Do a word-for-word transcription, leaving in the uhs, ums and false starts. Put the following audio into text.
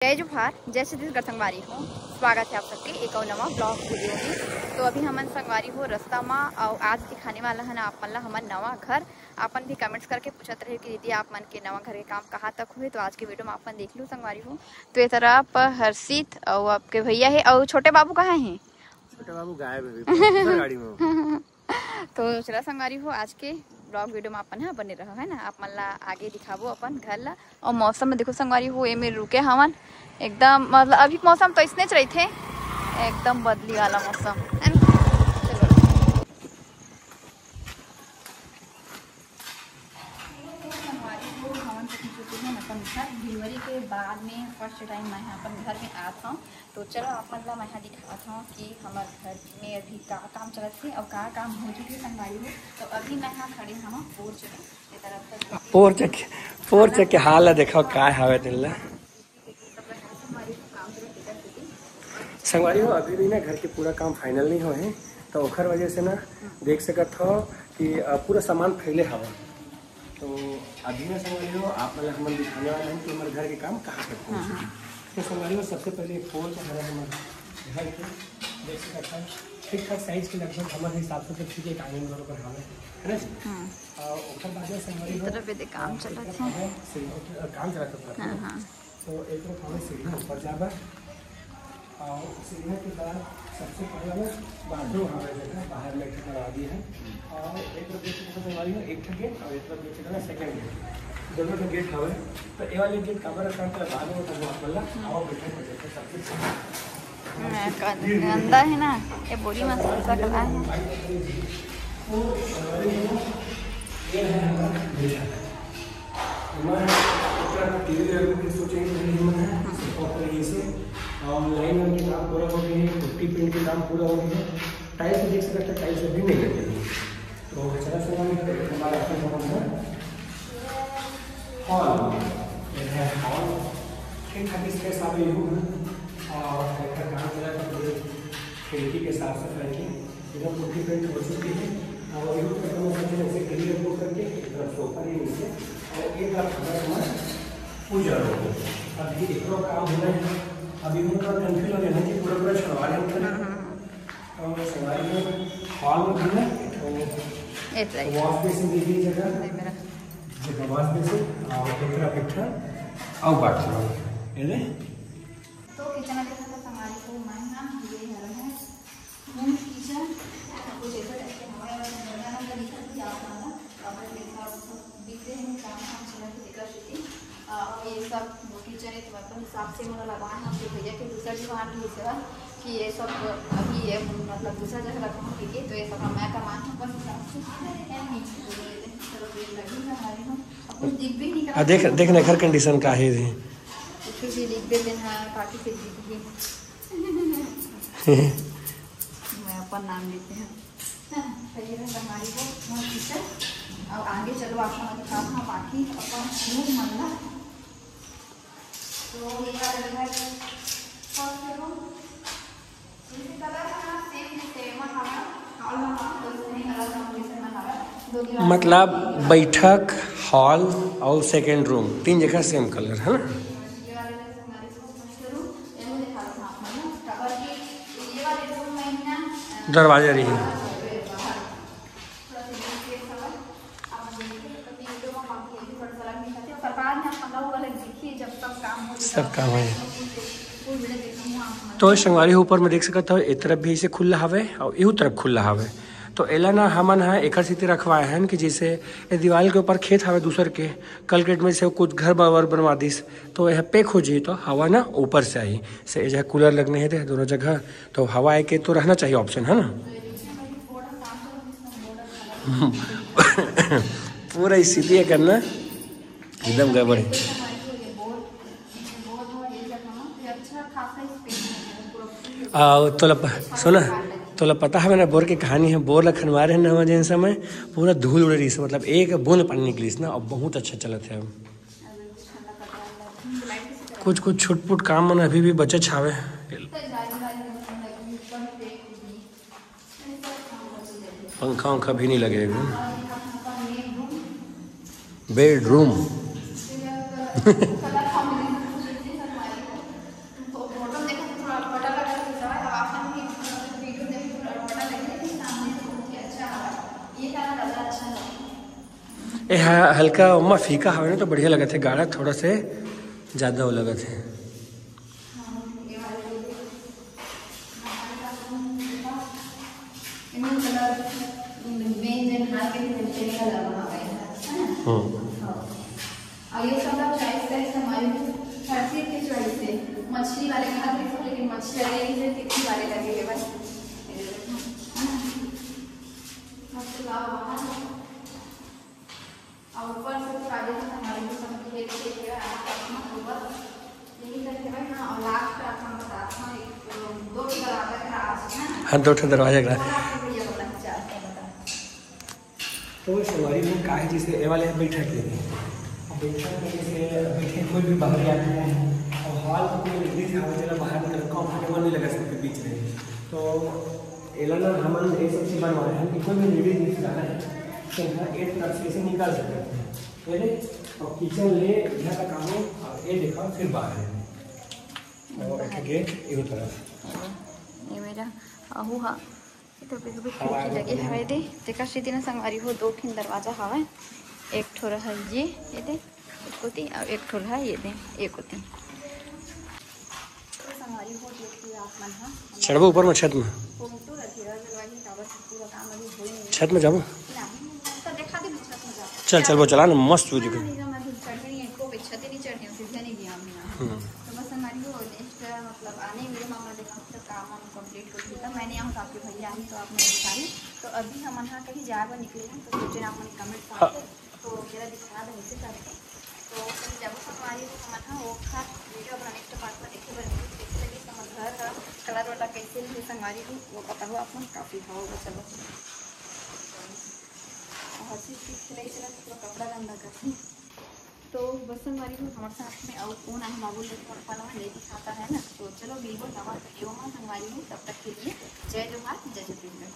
जय जोहार, जय छत्तीसगढ़ संगवारी हो। स्वागत है आप सबके एक और नवा ब्लॉग वीडियो में। तो अभी हमन संगवारी हो रास्ता मा, और आज दिखाने वाला है ना आप मन ला हमर नवा घर। आपन भी कमेंट्स करके पूछत रहे कि दीदी आप मन के नवा घर के काम कहाँ तक हुए, तो आज के वीडियो में आपन देख लू संगवारी हो। तो ये तरफ हर्षित और आपके भैया है और छोटे बाबू कहाँ है? छोटे बाबू गायब है अभी, गाड़ी में। तो चला संगवारी हो, आज के ब्लॉग वीडियो में अपन ह बने रहो, है ना। आप मन ला आगे दिखाबो अपन घर ला। और मौसम में देखो संगवारी हो, एमे रुके हवन एकदम, मतलब अभी मौसम तो इसने रहिथे, एकदम बदली वाला मौसम है ना। चलो। संगवारी हो, हमन पहुंच चुके हैं अपन घर। डिलीवरी के बाद में फर्स्ट टाइम मैं अपन घर में आत हूँ। तो चलो आप मन ला मैं दिखात हूँ कि हमर घर में अभी का काम चलत हे और का काम हो चुके संगवारी हो। तो अभी मैं खड़े हूँ पोर्च में, ये तरफ तक पोर्च के, पोर्च के हाल ला देखो, काय हवे तेन ला। संगवारी हो, अभी भी ना घर के पूरा काम फाइनल नहीं होए हे, तो ओखर वजह से ना देख सकत हो कि, अ, पूरा सामान फैले हवा। तो अभी ना संगवारी हो, आप मन ला हमन दिखाने वाला हन कि हमर घर के काम कहाँ तक पहुँच हाँ, गे। हाँ। तो संगवारी हो, सबसे पहले एक पोर्च हरे हमर घर के, देख सकत हन ठीक ठाक साइज के, लगभग हमर हिसाब से तो ठीक है, एक आंगन बरोबर हवे, है ना जी? हाँ। और ओकर बाद में संगवारी हो, तरफ ये काम चलत है। सीढ़ी, काम चलत है। हाँ, हाँ। तो एक तरफ हमें सीढ़ी ऊपर जाबा, और सीढ़ी के बाद सबसे पहले ना बाथरूम हमारे जगह बाहर में एक ठो करवा दिए हैं, और एक तरफ देख सकते हो हमारी एक ठो गेट और एक तरफ देख सकते हो सेकंड गेट, दोनों ठो गेट हवे। तो ये वाले गेट काबर रखा है, बाद में बता दूँ आप मन ला। आओ बैठे, बैठे सबसे पहले हाँ, गं-, गंदा है ना, ये बोरी में सकला है। ये है हमारा बेटा। मैं अपना टीवी देखने की सोचेंगे, नहीं मन है, सिर्फ ऊपर ये से, और लाइन के काम पूरा हो गया है, पुट्टी पेंट के काम पूरा हो गया है। टाइल्स देख सकते हैं, टाइल्स अभी नहीं लगे हैं। तो चला संगवारी हो, हमारा ऐसा समझ है। हॉल, ये है हॉल, ठीक ठाक स्पेस आप ये हो, और एक काम चला तो पूरे खिड़की के साफ सफाई की, इधर पुट्टी पेंट हो चुकी है। और ये तो हम सोचे ऐसे क्लियर हो करके एक तरफ सोफा ये नीचे, और एक तरफ हमारा सामान पूजा हो। अब ये एक काम होना है, अभी हम थोड़ा कंफ्यूज हो जाना कि पूरा पूरा छुड़वा लेंगे। और संगवारी हो, हॉल में भी ना, ये तो वॉश बेसिन देखिए जगह, ये मेरा जगह वॉश बेसिन, और एक तरफ एक ठो, और बाथरूम, ये ले। तो किचन में देखो तो संगवारी हो, मैं ना ये घर है, होम किचन, कुछ ऐसा टाइप के हमारे यहाँ पर बना ना, तो दिखा दिया आप वाला, और ये सब दिख रहे हैं, काम, काम चला के दिखा चुकी। अ, और ये सब किचन है, तो अपन हिसाब से मोला लगवाए हैं, फिर भैया के दूसरा भी वहाँ की सेवा कि ये सब अभी ये, मतलब, दूसरा जगह रखूँ, ठीक है, तो ये सब मैं कमाए हूँ, बस हिसाब से। चलो, ये लगी है हमारे यहाँ। अब कुछ दिख भी नहीं रहा। आ, देख, देख ना, घर कंडीशन का है ये। कुछ भी लिख देते हैं, बाकी से दिख भी। मैं अपन नाम लेते हैं। तो ये है हमारी वो, वो किचन। अब आगे चलो, आप लोग दिखाओ, हाँ, बाकी अपन रूम मन ला। तो ये वाला जो है फर्स्ट रूम, इसी कलर का सेम, सेम हमारा हॉल में, तो इसमें कलर कॉम्बिनेशन में हमारा दो दीवार मतलब बैठक हॉल और सेकंड रूम, तीन जगह सेम कलर है ना। ये वाले में हमारे को फर्स्ट रूम, ये मुझे दिखा रहा था आप लोग, कवर के, ये वाले रूम में ही ना, अ, दरवाजा रही है। बाहर। थोड़ा सा ये स्पेस हवा। आप देखिए, तो ये जो हम ये भी थोड़ा सा अलग दिखाते हैं। और बाद में आप लोग वाले देखिए, जब सब काम हो जाए, सब काम हो जाए। फुल वीडियो देखिए, हम तो संगवारी हो, ऊपर में देख सकत हो, ए तरफ भी ऐसे खुला हवे और एहू तरफ खुला हवे। तो एला ना हमन ह एकर सेती रखवाए हन कि जैसे ए दीवाल के ऊपर खेत हवे दूसर के, कल के डेट में से कुछ घर बार बनवा दिस, तो यह पैक हो जाई, तो हवा ना ऊपर से आई। से ए जगह कूलर लगने हैं, दोनों जगह, तो हवा आए के तो रहना चाहिए ऑप्शन, है ना। पूरा स्थिति है करना एकदम गड़बड़ है। आ, तोला प-, सुना, तोला पता है ना बोर के कहानी है। बोर ला खनवाए रहे ना जेन समय, पूरा धूल उड़े रहिस, मतलब एक बूंद पानी निकलिस ना, अब बहुत अच्छा चलत है। अब कुछ कुछ छुटपुट काम मन अभी भी बचे छावे। पंखा उंखा भी नहीं लगे अभी। बेडरूम। ए हा, हल्का ओमा फीका हवे ना, तो बढ़िया लगत हे। गाढ़ा थोड़ा से ज्यादा वो लगत हे। हम्म। और ये सब आप चॉइस करें, हमारी हर चीज की चॉइस है। मछली वाले खाते हैं, लेकिन मछली वाले नहीं है, तिक्की वाले लगे हुए बस। और ऊपर से तो राजेश हमारे को सब खेल के गया, आप अपना ऊपर यही करके भाई। हाँ, और लास्ट पे आप हम बताते हैं, एक, दो ठो दरवाजा के लास्ट है। हाँ, दो ठो दरवाजा के लास्ट। तो संगवारी हो, का हे, जैसे ए वाले बैठक के लिए, अब बैठक में जैसे बैठे, कोई भी बाहर जाते हैं, और हॉल तो कोई लेडीज हवे, जेला बाहर निकल कंफर्टेबल नहीं लगा सकते बीच में। तो एला ना हमन ये सबसे बनवाए हैं कि कोई भी लेडीज नहीं जाना है, तो यहाँ एक तरफ से इसे निकाल सकते हैं। ये देख, और किचन ले यहाँ तक आओ, और ये देखो, फिर बाहर है। और एक गेट इधर तरफ। ये मेरा आहू हा, ये तो बिल्कुल खिड़की लगे हवे दे। तेकर सेती ना संगवारी हो, दो ठिन दरवाजा हवे, एक ठो रहा ये, ये दे, एक कोती, और एक ठो रहा ये दे, एक कोती। तो संगवारी हो, देखिए आप मन हा, चढ़बो ऊपर में छत में? छत में जाबो? चल, चलबो, चला ना, मस्त view दिखे। तो बस संगवारी हो, नेक्स्ट मतलब आने मेरे मामा देखा तो काम वाम कंप्लीट हो चुका। मैंने यहाँ काफी भैया आई तो आप मन दिखाई। तो अभी हमन हा कहीं जाए बर निकले हैं, तो सोचे आप मन कमेंट हाँ। तो जरा दिखा दो इसे करके। तो कहीं जाबो संगवारी हो, हमन हा वो खा वीडियो बना, नेक्स्ट पार्ट में देखे बर मिलही। देखे लगी हमर घर का कलर वाला कैसे नहीं संगवारी हो, वो बताओ आप मन। काफी हवा बा, चलो। और हर चीज की सिलाई सिलाई पूरा कपड़ा गंदा करती। तो बस संगवारी हो, हमारे साथ में और कौन आए बाबू लेके अपन नहीं दिखाता है ना। तो चलो मिलबो नवा वीडियो में संगवारी हो, तब तक के लिए जय जोहार, जय छत्तीसगढ़।